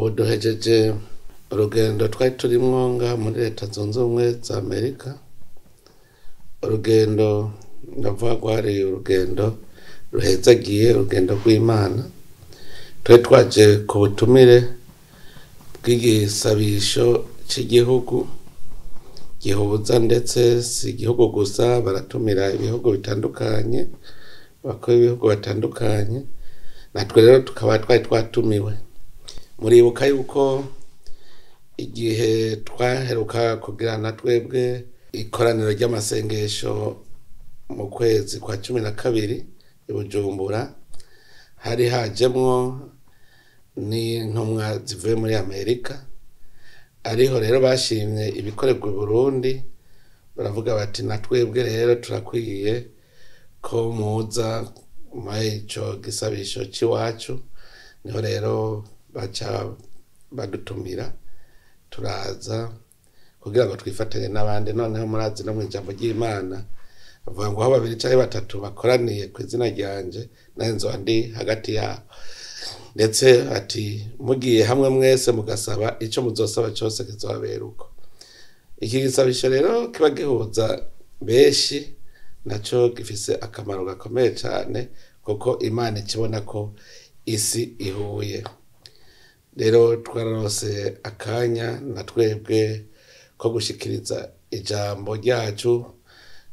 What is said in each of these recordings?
Ubu duhejeje urugendo twari turimwo ngaha muri Leta Zunze Ubumwe za Amerika. Urugendo ndavuga rwari urugendo ruhezagiye, urugendo rw'Imana. Twari twaje ku butumire bw'igisabisho c'igihugu gihuza, ndetse si igihugu gusa, baratumira ibihugu bitandukanye, abakuru b'ibihugu batandukanye. Natwe rero tukaba twari twatumiwe. Muribuka yuko igihe twaheruka kugirana twebwe ikoraniro ry'amasengesho mu kwezi kwa 12 i Bujumbura, hari hajemwo n'intumwa zivuye muri Amerika. Ariho rero bashimye ibikorerwa i Burundi, baravuga bati na twebwe rero turakwiye ko muza muri ico gisabisho c'iwacu. Niho rero baca badutumira, turaza kugira ngo twifatanye n'abandi. Noneho murazi no mw'ijambo ry'Imana bavuga ngo aho babiri canke batatu bakoraniye kw'izina ryanje, nanje nzoba ndi hagati yabo. Ndetse ati mugiye hamwe mwese mugasaba ico muzosaba cose kizobabera uko. Iki gisabisho rero kiba gihuza benshi, naco gifise akamaro gakomeye cane, kuko Imana ikibona ko isi ihuye. Rero twararose akanya na twebwe ko gushikiriza ijambo ryacu,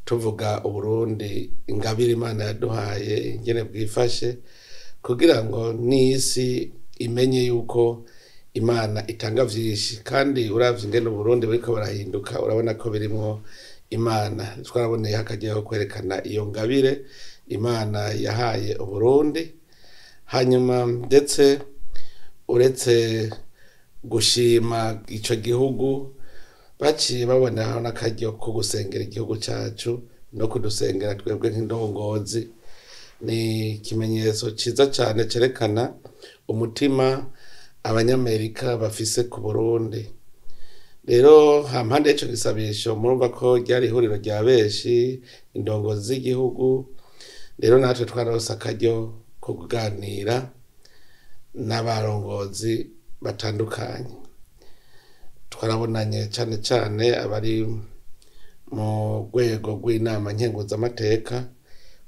tuvuga Uburundi, ingabire Imana yaduhaye, ingene bwifashe, kugira ngo n'isi imenye yuko Imana itanga vyinshi. Kandi uravye ingene Uburundi buriko burahinduka, urabona ko birimwo Imana. Twaraboneye akaryo ko kwerekana iyo ngabire Imana yahaye Uburundi. Hanyuma ndetse uretse gushima ico gihugu, baciye babonaho n'akaryo ko gusengera igihugu cacu no kudusengera twebwe nk'indongozi. Ni ikimenyetso ciza cane cerekana umutima abanyamerika bafise ku Burundi. Rero hampande y'ico gisabisho, murumva ko ryari ihuriro rya benshi, indongozi z'igihugu. Rero natwe twararose akaryo ko kuganira n'abarongozi batandukanye. Twarabonanye cane cane abari mu rwego rw'inama nkenguzamateka,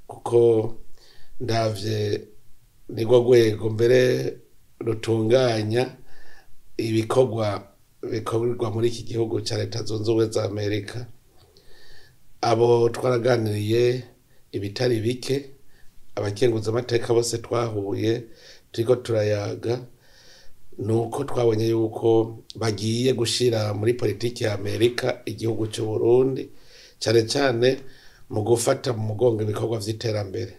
kuko ndavye nirwo rwego mbere rutunganya ibikorwa bikorerwa muri iki gihugu ca Leta Zunze Ubumwe za Amerika. Abo twaraganiriye ibitari bike, abakenguzamateka bose twahuye turiko turayaga, nuko twabonye yuko bagiye gushira muri politiki ya Amerika igihugu c'u Burundi, cane cane mu gufata mu mugongo ibikorwa vy'iterambere.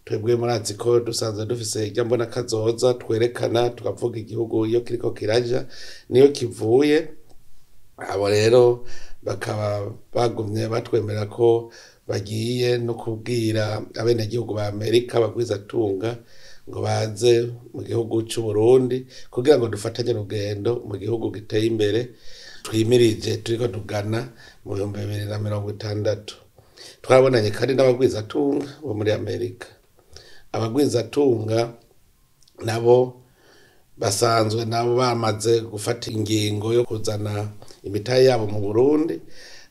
Twebwe murazi ko dusanzwe dufise irya mbona kazoza twerekana, tukavuga igihugu iyo kiriko kiraja niyo kivuye. Abo rero bakaba bagumye batwemera ko bagiye no kubwira abenegihugu ba Amerika bagwizatunga ngo baze mu gihugu c'u Burundi, kugira ngo dufatanye urugendo mu gihugu giteye imbere twimirije turiko tugana mu 2060. Twabonanye kandi n'abagwizatunga bo muri Amerika. Abagwizatunga nabo basanzwe nabo bamaze gufata ingingo yo kuzana imitahe yabo mu Burundi.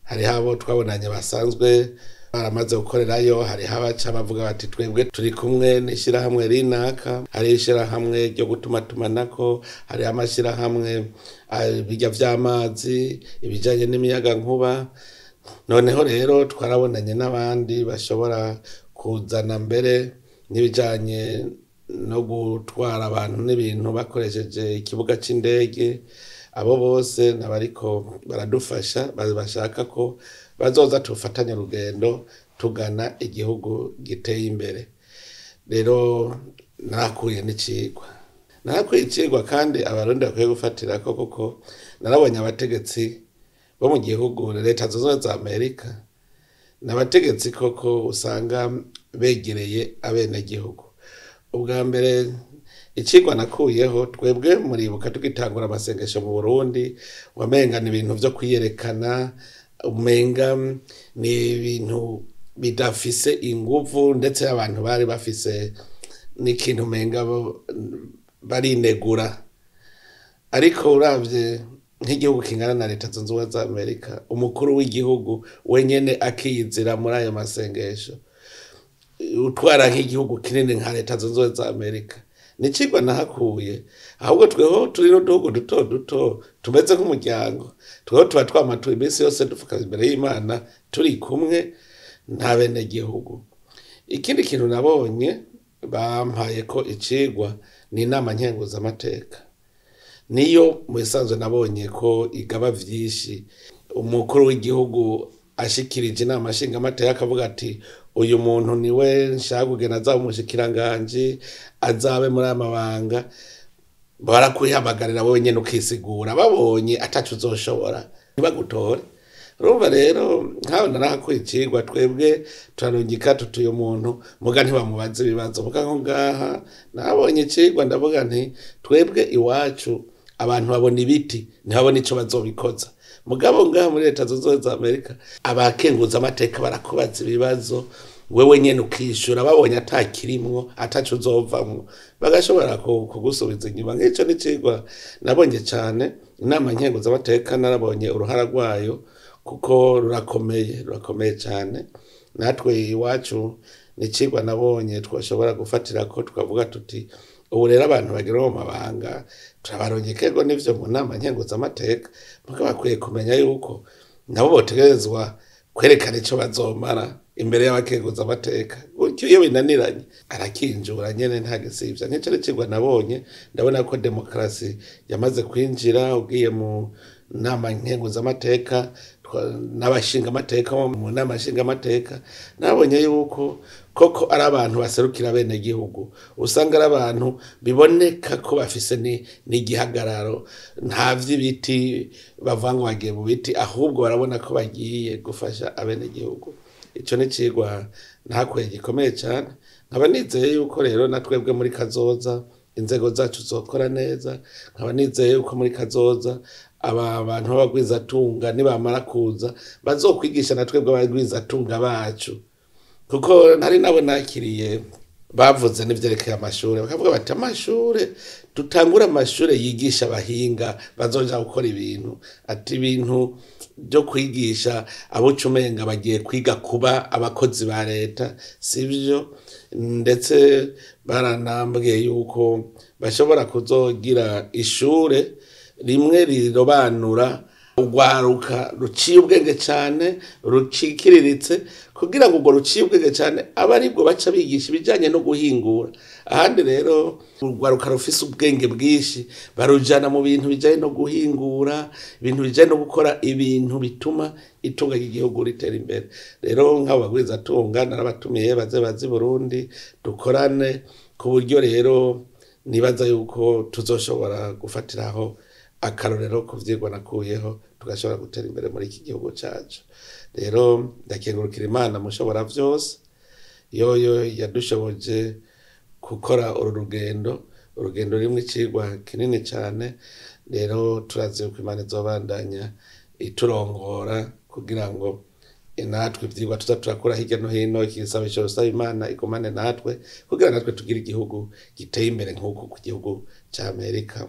Hariho abo twabonanye basanzwe baramaze gukorerayo, hariho abaca bavuga bati twebwe turi kumwe n'ishirahamwe rinaka, hariho ishirahamwe ryo gutumatumanako, hariho amashirahamwe ibirya vy'amazi, ibijanye n'imiyagankuba. Noneho rero twarabonanye n'abandi bashobora kuzana mbere n'ibijanye no gutwara abantu n'ibintu bakoresheje ikibuga c'indege. Abo bose nabariko baradufasha, bashaka ko bazoza tufatanye urugendo tugana igihugu giteye imbere. Rero narakuye n'icigwa, narakuye icigwa kandi abarundi bakwiye gufatirako, kuko narabonye abategetsi bo mu gihugu Leta Zunze Ubumwe za Amerika, n'abategetsi koko usanga begereye abenegihugu. Ubwa mbere icigwa nakuyeho, twebwe muribuka tugitangura amasengesho mu Burundi, wamenga ni ibintu vyo kwiyerekana, umenga ni ibintu bidafise inguvu, ndetse abantu bari bafise n'ikintu umenga barinegura. Ariko uravye nk'igihugu kingana na Leta Zunze Ubumwe za Amerika, umukuru w'igihugu wenyene akiyizira muri ayo masengesho, utwara nk'igihugu kinini nka Leta Zunze Ubumwe za Amerika, ni icigwa nahakuye. Ahubwo tweho turi n'uduhugu duto duto tumeze nk'umuryango, tweho tuba twamatuye iminsi yose dupfukamye imbere y'Imana turi kumwe nta benegihugu. Ikindi kintu nabonye bampaye ko icigwa ni inama nkenguzamateka. Niyo mu bisanzwe nabonye ko igaba vyinshi. Umukuru w'igihugu ashikirije inama nshingamateka akavuga ati uyu muntu niwe nshaka kugena azaba umushikiranganji, azabe muri aya mabanga, barakwihamagarira wowe nyene ukisigura, babonye ataco uzoshobora ntibagutore. Urumva rero nkaho narahakuye icigwa, twebwe turarungika tuti uyu muntu muga ntibamubaze ibibazo. Muga nko ngaha nabonye icigwa, ndavuga nti twebwe iwacu abantu babona ibiti ntibabona ico bazobikoza. Mugabo ngaha muri Leta Zunze Ubumwe za Amerika abakenguza amateka barakubaza ibibazo, wewe nyene ukishura, babonye atakirimwo ataco uzovamwo bagashobora kugusubiza inyuma. Nk'ico ni icigwa nabonye cane. Inama nkenguzamateka narabonye uruhara rwayo kuko rurakomeye, rurakomeye cane. Natwe iwacu ni icigwa nabonye twashobora gufatirako tukavuga tuti ubu rero abantu bagera mu mabanga turabarungikego n'ivyo mu nama nkenguzamateka, muga bakwiye kumenya yuko nabo botegerezwa kwerekana ico bazomara imbere y'abakenguzamateka. Gutyo iyo binaniranye arakinjura nyene nta gisivya. Nk'ico ni icigwa nabonye, ndabona ko demokarasi yamaze kwinjira. Ugiye mu nama nkenguzamateka n'abashingamateka mu nama nshingamateka, nabonye yuko koko ari abantu baserukira bene gihugu, usanga ari abantu biboneka ko bafise n'igihagararo, nta vy'ibiti bavuga ngo bagiye mu biti, ahubwo barabona ko bagiye gufasha abene gihugu. Ico ni icigwa nahakuye gikomeye cane. Nkaba nizeye yuko rero na twebwe muri kazoza inzego zacu zokora neza, nkaba nizeye yuko muri kazoza aba bantu b'abagwizatunga nibamara kuza bazokwigisha na twebwe abagwizatunga bacu, kuko nari nabo nakiriye bavuze n'ivyerekeye amashure, bakavuga bati amashure dutangure amashure yigisha abahinga bazoja gukora ibintu, ati ibintu byo kwigisha abo umenga bagiye kwiga kuba abakozi ba leta sivyo. Ndetse baranambwiye yuko bashobora kuzogira ishure rimwe rirobanura urwaruka ruciye ubwenge cane rucikiriritse, kugira ngo urwo ruciye ubwenge cane abe aribwo baca bigisha ibijanye no guhingura. Ahandi rero urwaruka rufise ubwenge bwinshi barujana mu bintu bijanye no guhingura, ibintu bijanye no gukora ibintu bituma itunga ry'igihugu ritera imbere. Rero nk'abo bagwizatunga narabatumiye baze baze i Burundi dukorane, ku buryo rero nibaza yuko tuzoshobora gufatiraho akarorero ku vyigwa nakuyeho, tugashobora gutera imbere muri iki gihugu cacu. Rero ndakengurukira Imana mushobora vyose, yoyo yadushoboje gukora uru rugendo, urugendo rurimwo icigwa kinini cane. Rero turazi yuko Imana izobandanya iturongora kugira ngo natwe ivyigwa tuza turakura hirya no hino, igisabisho dusaba Imana igumane natwe kugira natwe tugire igihugu giteye imbere nk'uku ku gihugu ca Amerika.